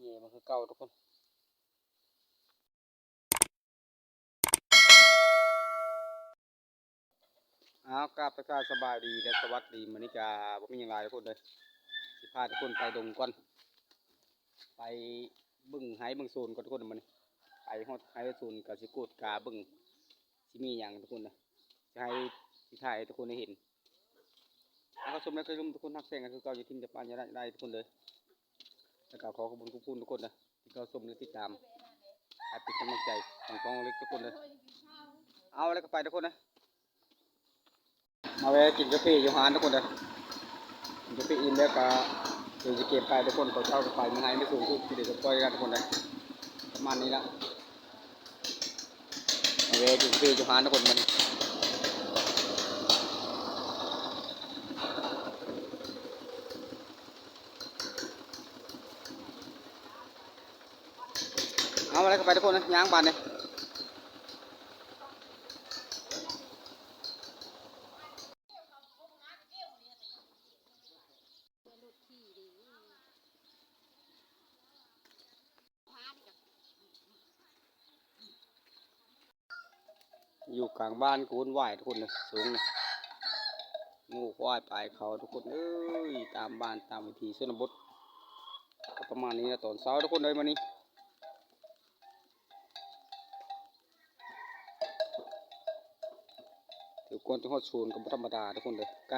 ນີ້ມັນຄືເກົ່າທຸກຄົນ. ອ້າວ ກາບທັກທາຍສະບາຍດີ ແລະ ສະຫວັດດີ. ມື້ນີ້ກະບໍ່ມີຫຍັງຫຼາຍທຸກຄົນເດີ ຊິພາທຸກຄົນໄປດົງກ່ອນ ໄປເບິ່ງໄຮ່ເບິ່ງສວນກ່ອນທຸກຄົນ. ມື້ນີ້ໄປຮອດໄຮ່ຮອດສວນ ກະຊິກວດກາເບິ່ງ ຊິມີຫຍັງທຸກຄົນເດີ ຊິໃຫ້ ຊິຖ່າຍໃຫ້ທຸກຄົນໄດ້ເຫັນ. ເອົາ ເຂົ້າຊົມ ແລະ ເຄີຍລົມ ທຸກຄົນຮັກແພງກັນຄືເກົ່າ ຢ່າຖິ້ມຢ່າປານ ຢ່າໄດ້ ໄດ້ທຸກຄົນເດີ. ແລ້ວກໍຂໍຂອບຄຸນຂອບຄຸນທຸກຄົນເດີ ທີ່ເຂົ້າຊົມ ແລະ ຕິດຕາມ ໃຫ້ເປັນກຳລັງໃຈຂອງຊ່ອງເລັກທຸກຄົນເດີ. ເອົາ ແລ້ວກໍໄປທຸກຄົນເດີ ມາແວ່ກິນກາເຟຢູ່ຮ້ານທຸກຄົນເດີ. ກິນກາເຟອີ່ມແລ້ວກໍ ດຽວຊິເກັບໄປທຸກຄົນ ເຂົາເຈົ້າກໍໄປ ມື້ໃນມື້ສູງສຸດ ຊິໄດ້ຈະປ່ອຍກັນທຸກຄົນເດີ. ປະມານນີ້ລະ ມາແວ່ກິນກາເຟຢູ່ຮ້ານທຸກຄົນມື້ນີ້. ເອົາ ແລ້ວກໍໄປທຸກຄົນ ຍ່າງບາດນີ້. ຢູ່ກາງບ້ານກໍວຸ້ນວາຍທຸກຄົນເດີ ສູງນີ້ ງົວຄວາຍປາຍເຂົາທຸກຄົນເອີຍ. ຕາມບ້ານຕາມວິຖີຊົນນະບົດ ກໍປະມານນີ້ລະ ຕອນເຊົ້າທຸກຄົນເອີຍ ມື້ນີ້ ຖືກວ່າຈະຮອດສວນກໍບໍ່ທຳມະດາທຸກຄົນເດີ ໄກ.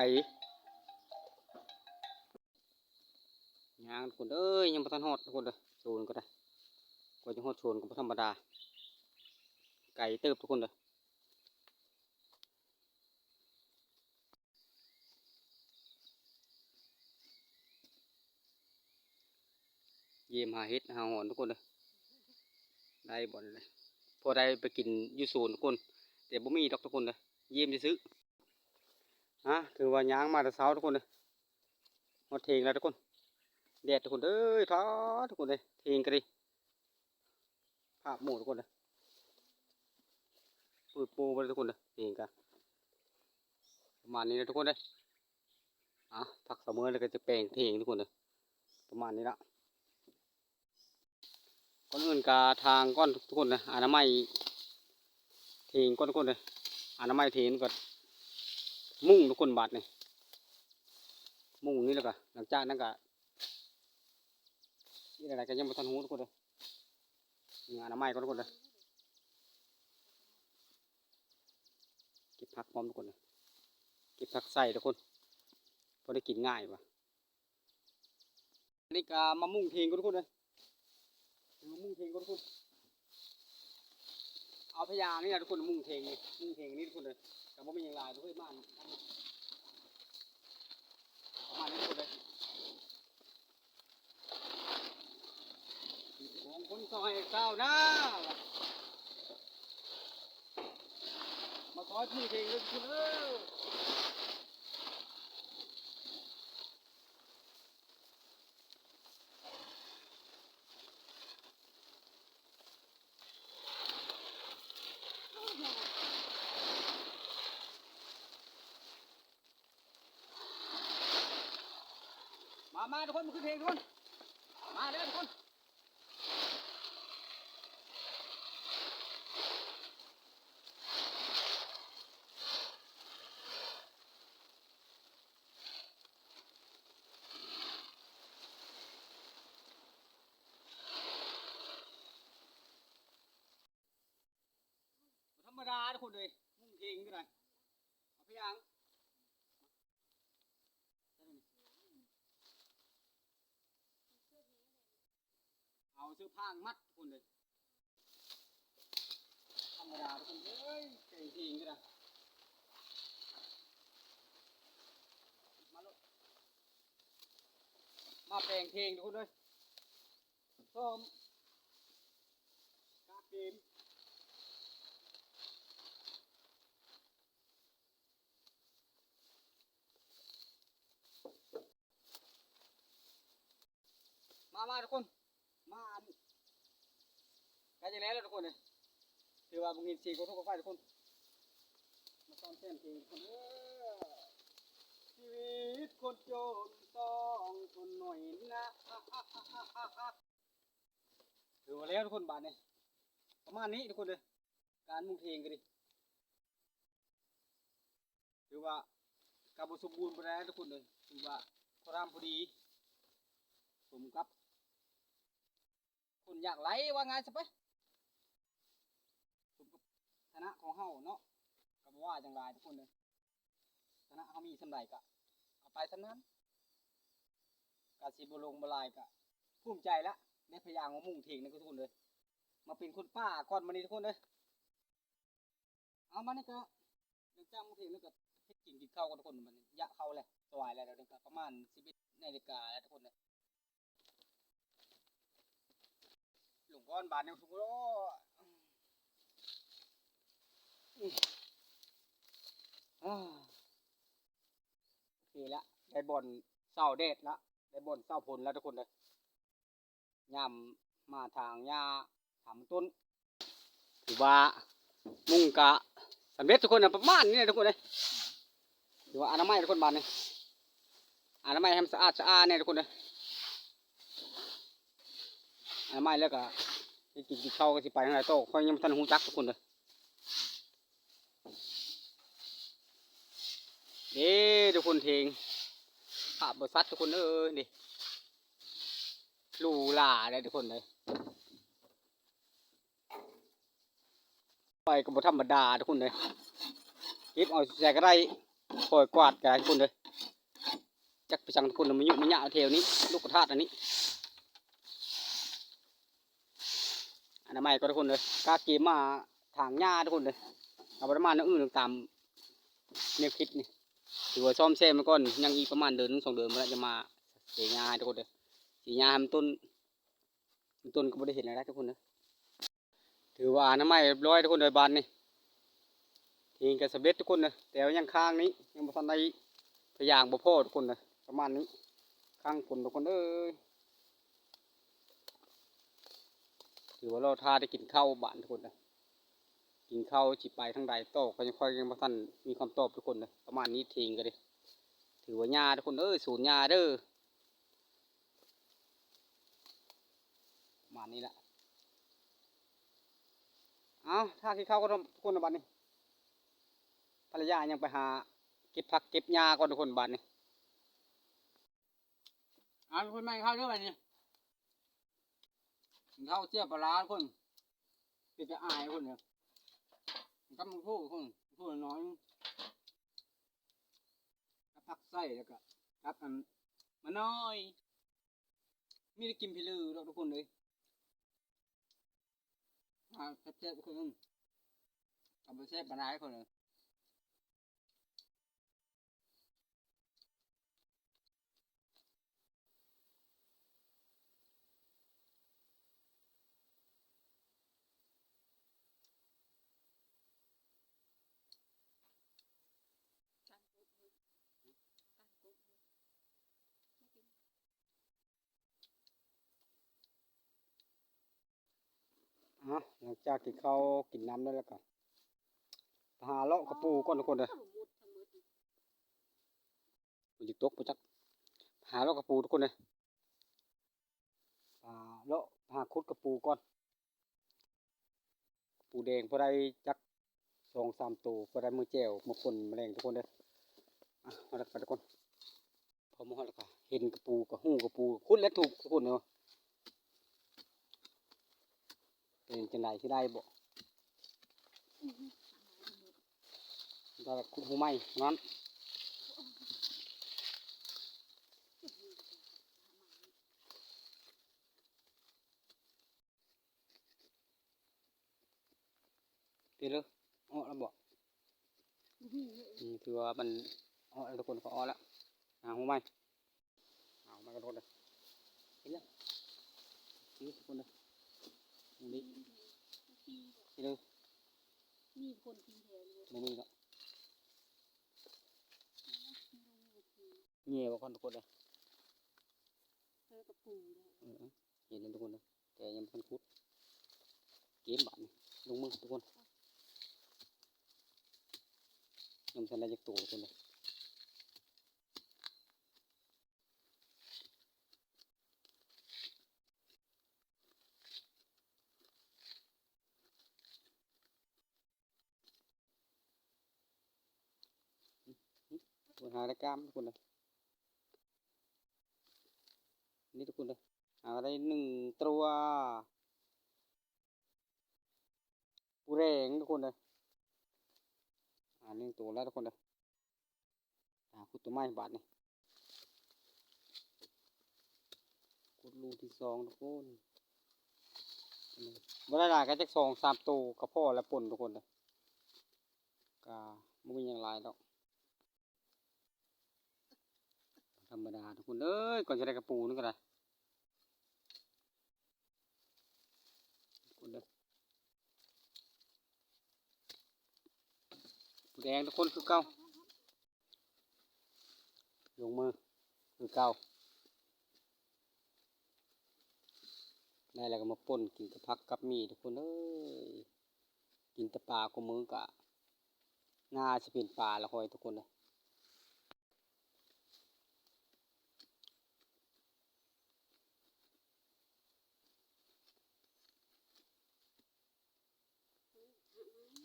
ຍ່າງທຸກຄົນເອີຍ ຍັງບໍ່ທັນຮອດທຸກຄົນເດີ ສວນກໍໄດ້ ກວ່າຈະຮອດສວນກໍບໍ່ທຳມະດາ ໄກເຕີບທຸກຄົນເດີ. ຢ້ຽມຫາເຫັດຫາຫອນທຸກຄົນເດີ ໄດ້ບໍ່ນີ້ ພໍໄດ້ໄປກິນຢູ່ສວນທຸກຄົນ ແຕ່ບໍ່ມີດອກທຸກຄົນເດີ ຢ້ຽມຊື່ໆ. ອາ ຖືວ່າຍ່າງມາແຕ່ເຊົ້າທຸກຄົນເດີ ຮອດເທີງແລ້ວທຸກຄົນ ແດດທຸກຄົນເອີຍ ທ້າ ທຸກຄົນເອີຍ ເທີງກະດີ ພາບໝູ່ທຸກຄົນເດີ ປືດໂປ່ໄປເລີຍທຸກຄົນເດີ ເທີງກະປະມານນີ້ແຫຼະທຸກຄົນເດີ. ອາ ພັກສະເໝີແລ້ວກໍຈະແປງເທີງທຸກຄົນເດີ ປະມານນີ້ລະ. ກ່ອນອື່ນກະຖາງກ່ອນທຸກຄົນເດີ ອະນາໄມເທີງກ່ອນທຸກຄົນເດີ ອະນາໄມເທີງກ່ອນ ມຸງທຸກຄົນບາດນີ້ ມຸງນີ້ແລ້ວກະ ຫຼັງຈາກນັ້ນກະ ເຮັດແນວໃດກະຍັງບໍ່ທັນຮູ້ທຸກຄົນເດີ ອະນາໄມກ່ອນທຸກຄົນເດີ ເກັບຜັກພ້ອມທຸກຄົນເດີ ເກັບຜັກໃສ່ທຸກຄົນ ພໍໄດ້ກິນງ່າຍວ່າ. ອັນນີ້ກະມາມຸງເທີງກ່ອນທຸກຄົນເດີ ມາມຸງເທີງກ່ອນທຸກຄົນ ເອົາພະຍາງນີ້ລະທຸກຄົນ ມຸງເທີງນີ້ ມຸງເທີງນີ້ທຸກຄົນເດີ ກະບໍ່ມີຫຍັງຫຼາຍທຸກຄົນ ມາ ປະມານນີ້ທຸກຄົນເດີ ຂອງຄົນຊອຍຊາວນາ ມາຊອຍປູເທີງເດີທຸກຄົນເດີ. ມາ ມາທຸກຄົນ ມາຂຶ້ນເທິງທຸກຄົນ ມາເດີທຸກຄົນ. ບໍ່ທຳມະດາທຸກຄົນເອີຍ ມຸງເທິງຢູ່ໃດ ເອົາພະຍາງ ເອົາເສື້ອຜາງມັດທຸກຄົນເອີຍ. ທຳມະດາທຸກຄົນເອີຍ ແປງເທິງກໍໄດ້ ມາໂລດ ມາແປງເທິງທຸກຄົນເອີຍ ພ້ອມກະເກມ. ມາ ມາທຸກຄົນ ມາ ອັນ ໃກ້ຈະແລ້ວແລ້ວທຸກຄົນເອີຍ ຖືວ່າບໍ່ຍິນສຽງຂອງທຸກໄຟທຸກຄົນ ມາຊ້ອມແຊມເພງທຸກຄົນເອີຍ ຊີວິດຄົນຈົນຕ້ອງທົນໜ້ອຍນາ. ຖືວ່າແລ້ວທຸກຄົນ ບາດນີ້ປະມານນີ້ທຸກຄົນເດີ ການມຸງເຖງກໍດີ ຖືວ່າກໍບໍ່ສົມບູນປານໃດທຸກຄົນເດີ ຖືວ່າພໍດຳພໍດີ ສົມກັບ ຄົນຍາກໄຮ້ວ່າງ່າຍຊະໄປ ສົມກັບຖານະຂອງເຮົາເນາະ ກໍບໍ່ວ່າຫຍັງຫຼາຍທຸກຄົນເດີ ຖານະເຮົາມີສ່ຳໃດກໍເອົາໄປສ່ຳນັ້ນ ກໍຊິບໍ່ລົງບໍ່ຫຼາຍ ກໍພູມໃຈລະ ໄດ້ພະຍາງມາມຸງເຖງນຳກັນທຸກຄົນເດີ ມາເປັນຄົນປ່າກ່ອນບັດນີ້ທຸກຄົນເດີ. ເອົາ ບາດນີ້ກໍຫຼັງຈາກມຸງເຖງແລ້ວກໍເຮັດກິນກິນເຂົ້າກ່ອນທຸກຄົນ ບາດນີ້ຢາກເຂົ້າແຫຼະ ສວາຍແລ້ວ ດຽວນີ້ກໍປະມານສິບເອັດນາລິກາແລ້ວທຸກຄົນເດີ ລົງກ່ອນບາດນີ້ທຸກຄົນ ໂອ້ ໂອເຄລະ ໄດ້ບ່ອນເຊົາແດດລະ ໄດ້ບ່ອນເຊົາຝົນລະທຸກຄົນເດີ. ຍາມມາຖາງຫຍ້າຖາງຕົ້ນ ຖືວ່າມຸງກະສຳເລັດທຸກຄົນນະ ປະມານນີ້ແຫຼະທຸກຄົນເອີຍ ຖືວ່າອະນາໄມທຸກຄົນ ບາດນີ້ອະນາໄມໃຫ້ມັນສະອາດສະອ້ານແດ່ທຸກຄົນເອີຍ ອະນາໄມແລ້ວກະໄປກິນກິນເຂົ້າ ກໍຊິໄປທາງໃດຕໍ່ ຂ້ອຍຍັງບໍ່ທັນຮູ້ຈັກທຸກຄົນເອີຍ. ເດ້ທຸກຄົນ ເຖງພາບບໍ່ຊັດທຸກຄົນເອີຍ ເດ້ ຫຼູຫຼາເດ້ທຸກຄົນເອີຍ ໄປກໍບໍ່ທຳມະດາທຸກຄົນເອີຍ ເກັບເອົາໃສກໍໄດ້ ຄ່ອຍກວາດກໍໄດ້ທຸກຄົນເອີຍ ຈັກໄປສັງທຸກຄົນ ມາຍຸມາຍະແຖວນີ້ ລູກກະທາດອັນນີ້ ອະນາໄມກ່ອນທຸກຄົນເດີ ກະເກມມາຖາງຫຍ້າທຸກຄົນເດີ ເອົາບໍ່ໄດ້ມາແນວອື່ນຕາມແນວຄລິບນີ້ ຖືວ່າສ້ອມແຊມໄວ້ກ່ອນ ຍັງອີກປະມານເດືອນໜຶ່ງສອງເດືອນພຸ້ນລະ ຈະມາເສຍຫຍ້າໃຫ້ທຸກຄົນເດີ ເສຍຫຍ້າໃຫ້ມັນຕົ້ນ ມັນຕົ້ນກໍບໍ່ໄດ້ເຫັນແລ້ວທຸກຄົນເດີ. ຖືວ່າອະນາໄມຮຽບຮ້ອຍທຸກຄົນເດີ ບາດນີ້ ເຖງກໍສຳເລັດທຸກຄົນເດີ ແຕ່ວ່າຍັງຄ້າງນີ້ ຍັງບໍ່ທັນໄດ້ພະຍາງ ບໍ່ພໍທຸກຄົນເດີ ປະມານນີ້ ຄ້າງຝົນທຸກຄົນເອີຍ. ຖືວ່າລໍຖ້າໄດ້ກິນເຂົ້າບາດນີ້ທຸກຄົນເດີ ກິນເຂົ້າຊິໄປທາງໃດຕໍ່ ຂ້ອຍ ຂ້ອຍຍັງບໍ່ທັນມີຄຳຕອບທຸກຄົນເດີ ປະມານນີ້ ເຖງກໍດີ ຖືວ່າຫຍ້າທຸກຄົນເອີຍ ສູນຫຍ້າເດີ. ປະມານນີ້ລະ ເອົາ ຖ້າກິນເຂົ້າກ່ອນທຸກຄົນ ບາດນີ້ ພັນລະຍາຍັງໄປຫາເກັບຜັກເກັບຫຍ້າກ່ອນທຸກຄົນ ບາດນີ້ ເອົາ ທຸກຄົນ ມາກິນເຂົ້າເດີ ບາດນີ້ ກິນເຂົ້າເຈ້ຍປາຮ້າທຸກຄົນ ເປັນຕາອາຍທຸກຄົນເດີ ຕຳບັກຫຸ່ງທຸກຄົນ ຫຸ່ງນ້ອຍ ກັບຜັກໄສ້ ແລ້ວກະກັບອັນມະນ້ອຍ ມີແຕ່ກິນພີລືດອກທຸກຄົນເອີຍ ອ່າ ແຊບໆ ທຸກຄົນ ກໍບໍ່ແຊບປານໃດທຸກຄົນເອີຍ. ອ່ະ ຫຼັງຈາກກິນເຂົ້າກິນນ້ຳແລ້ວ ແລ້ວກໍໄປຫາເລາະກະປູກ່ອນທຸກຄົນເດີ ຝົນຊິຕົກບໍ່ຈັກ ຫາເລາະກະປູທຸກຄົນເດີ ອ່າ ເລາະຫາຂຸດກະປູກ່ອນ ປູແດງພໍໄດ້ຈັກສອງສາມໂຕ ພໍໄດ້ມື້ແຈ່ວມາປົ່ນມາແລງທຸກຄົນເດີ ອ່ະ ມາແລ້ວກໍທຸກຄົນ ພໍມາຮອດແລ້ວກໍເຫັນກະປູ ກໍຮູ້ກະປູ ຂຸດແລ້ວຖືກທຸກຄົນເນາະ ເປັນຈັ່ງໃດ ຊິໄດ້ບໍ່ ໄດ້ຂຸດຮູໃໝ່ນັ້ນ ເປັນເລີ ອອກແລ້ວບໍ່? ອືມ ຖືວ່າມັນອອກແລ້ວທຸກຄົນ ເຂົາອອກແລ້ວ ຫາຮູໃໝ່ ຫາຮູໃໝ່ກັນທຸກຄົນເດີ ເຫັນແລ້ວ ນີ້ທຸກຄົນເດີ ນີ້ ເຫັນເດີ ມີຄົນທີ່ແທ້ຢູ່ ບໍ່ມີດອກ ແຍ່ເບິ່ງກ່ອນທຸກຄົນເດີ ເອີ ກະປູເດີ ເອີ ເຫັນແລ້ວທຸກຄົນເດີ ແຕ່ຍັງບໍ່ທັນຂຸດ ເກມບາດນີ້ ລົງມືທຸກຄົນ ຍັງບໍ່ທັນໄດ້ຈັກໂຕທຸກຄົນເດີ. ຫາໄດ້ກ້າມທຸກຄົນເດີ ນີ້ທຸກຄົນເດີ ຫາໄດ້ໜຶ່ງຕົວ ປູແດງທຸກຄົນເດີ ອ່າ ໜຶ່ງໂຕແລ້ວທຸກຄົນເດີ ອ່າ ຂຸດໂຕໃໝ່ບາດນີ້ ຂຸດຮູທີ່ສອງທຸກຄົນ ບໍ່ໄດ້ຫຼາຍ ກໍຈັກສອງສາມໂຕກໍພໍແລ້ວ ປົ່ນທຸກຄົນເດີ ກໍບໍ່ມີຫຍັງຫຼາຍດອກ. ທຳມະດາທຸກຄົນເອີຍ ກ່ອນຈະໄດ້ກະປູນີ້ກໍໄດ້ ທຸກຄົນເດີ ປູແດງທຸກຄົນຄືເກົ່າ ລົງມືຄືເກົ່າ ໄດ້ແລ້ວກໍມາປົ່ນກິນກັບຜັກກັບໝີ່ທຸກຄົນເອີຍ. ກິນແຕ່ປາຄູ່ມື້ກະໜ້າຊິເປັນປາລະຄ່ອຍທຸກຄົນເອີຍ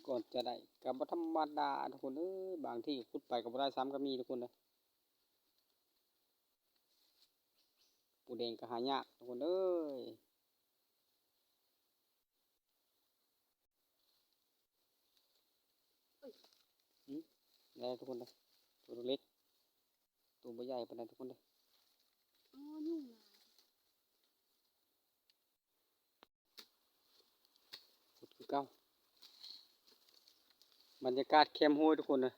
ກ່ອນຈະໄດ້ກະບໍ່ທຳມະດາທຸກຄົນເອີຍ ບາງທີຂຸດໄປກະບໍ່ໄດ້ຊ້ຳກະມີທຸກຄົນເອີຍ ປູແດງກະຫາຍາກທຸກຄົນເອີຍ. ອືມ ໄດ້ທຸກຄົນເດີ ໂຕເລັກໆ ໂຕບໍ່ໃຫຍ່ປານໃດທຸກຄົນເດີ ອໍ ຍຸງຫຼາຍ ຂຸດຄືເກົ່າ ບັນຍາກາດແຄມຫ້ວຍທຸກຄົນເດີ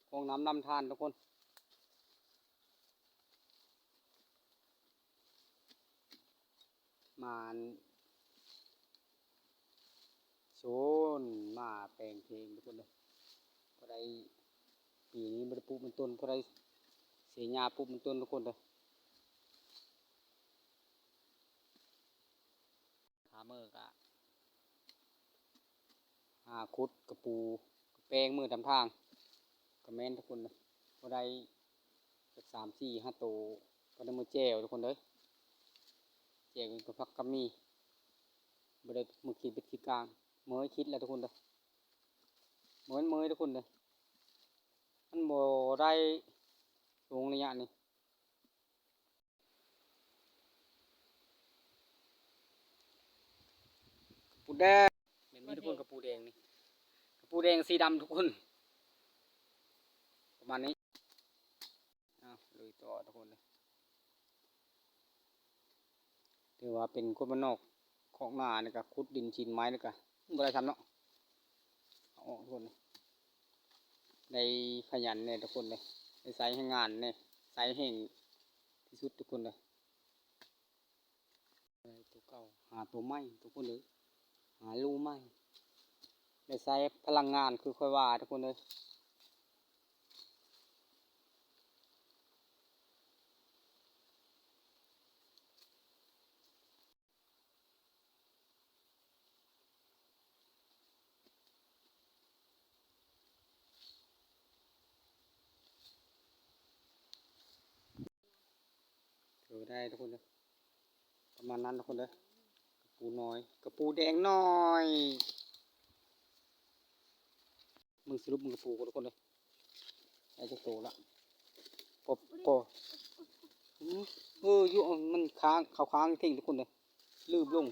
ຂອງນ້ຳລຳທານທຸກຄົນ ມາອັນ ໂຊນມາແປງເພງທຸກຄົນເດີ ພໍໄດ້ ປີນີ້ບໍ່ໄດ້ປູກມັນຕົ້ນ ພໍໄດ້ເສຍຫຍ້າປູກມັນຕົ້ນທຸກຄົນເດີ ຫາມື້ກະ ຫາຂຸດກະປູກະແປງມື້ຕາມທາງ ກະແມ່ນທຸກຄົນເດີ ພໍໄດ້ຈັກສາມສີ່ຫ້າໂຕ ພໍໄດ້ມື້ແຈ່ວທຸກຄົນເດີ ແຈ່ວກິນກັບຜັກກັບໝີ່ ບໍ່ໄດ້ມື້ຄິດເບັດຄິດກາງ ເມີຍຄິດແລ້ວທຸກຄົນເດີ ເມີຍ ເມີຍທຸກຄົນເດີ ມັນບໍ່ໄດ້ລົງໄລຍະນີ້. ກະປູແດງ ແມ່ນມີທຸກຄົນ ກະປູແດງນີ້ ກະປູແດງສີດຳທຸກຄົນ ປະມານນີ້ ເອົາລຸຍຕໍ່ທຸກຄົນເດີ ຖືວ່າເປັນຄົນບ້ານນອກ ຄອກນານີ້ກະຂຸດດິນຊິນໄມ້ນີ້ກະບໍ່ໄດ້ຊ້ຳເນາະ ເອົາອອກທຸກຄົນ ໄດ້ຂະຫຍັນແດ່ທຸກຄົນເດີ ໄດ້ໃຊ້ແຮງງານແດ່ ໃຊ້ແຮງທີ່ສຸດທຸກຄົນເດີ. ໄດ້ໂຕເກົ່າ ຫາໂຕໃໝ່ທຸກຄົນເອີຍ ຫາລູໃໝ່ ໄດ້ໃຊ້ພະລັງງານຄືຂ້ອຍວ່າທຸກຄົນເອີຍ. ຖືວ່າໄດ້ທຸກຄົນເດີ ປະມານນັ້ນທຸກຄົນເດີ ກະປູນ້ອຍ ກະປູແດງນ້ອຍ. ເບິ່ງສະຫຼຸບເບິ່ງກະປູກ່ອນທຸກຄົນເດີ ໄດ້ຈັກໂຕລະ ປອບ ປອບ ເອີ ຢູ່ ມັນຄ້າງ ເຂົ້າຄ້າງເຖິງທຸກຄົນເດີ ລືບລົງ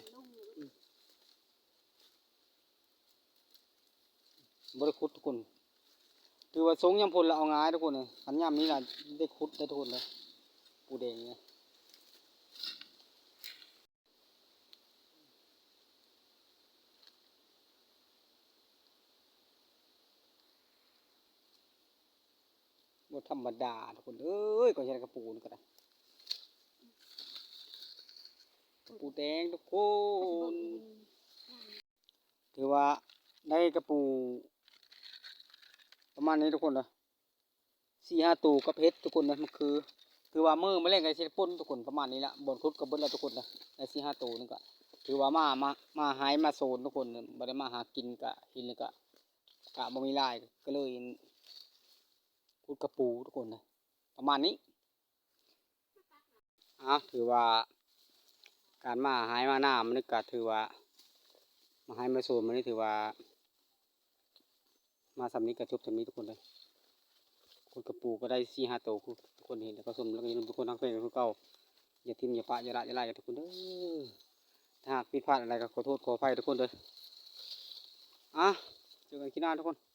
ບໍ່ໄດ້ຂຸດທຸກຄົນ ຖືວ່າຊົງຍາມຝົນລະເອົາງ່າຍທຸກຄົນເອີຍ ຄັນຍາມນີ້ລະໄດ້ຂຸດໄດ້ທຸກຄົນເດີ ປູແດງນີ້. ບໍ່ທຳມະດາທຸກຄົນເອີຍ ກວ່າຈະໄດ້ກະປູນີ້ກະໄດ້ ກະປູແດງທຸກຄົນ ຖືວ່າໄດ້ກະປູປະມານນີ້ທຸກຄົນເດີ. ສີ່ຫ້າໂຕກັບເຫັດທຸກຄົນເດີ ມັນຄື ຄືວ່າມື້ມາແລງກະຊິໄດ້ປົ່ນທຸກຄົນ ປະມານນີ້ລະ ບ່ອນຂຸດກະເບິດລະທຸກຄົນເດີ ໄດ້ສີ່ຫ້າໂຕນີ້ກະ ຖືວ່າມາ ມາ ມາໄຮ່ມາສວນທຸກຄົນ ບໍ່ໄດ້ມາຫາກິນກະເຫັນແລ້ວກະ ກະບໍ່ມີຫຼາຍ ກະເລີຍຂຸດກະປູທຸກຄົນເດີ ປະມານນີ້. ເອົາ ຖືວ່າການມາໄຮ່ມານາມື້ນີ້ກະຖືວ່າ ມາໄຮ່ມາສວນມື້ນີ້ຖືວ່າ ມາສ່ຳນີ້ກະຈົບສ່ຳນີ້ທຸກຄົນເດີ. ຂຸດກະປູກໍໄດ້ສີ່ຫ້າໂຕ ຄືທຸກຄົນເຫັນ ແລ້ວກໍສົມ ແລ້ວກໍຢ່າລືມທຸກຄົນຮັກແພງກັນຄືເກົ່າ ຢ່າຖິ້ມ ຢ່າປະ ຢ່າລະ ຢ່າໄລ່ກັນທຸກຄົນເດີ. ຖ້າຫາກຜິດພາດອັນໃດກໍຂໍໂທດຂໍອະໄພທຸກຄົນເດີ. ອ່ະ ເຈີກັນຄລິບໜ້າທຸກຄົນ.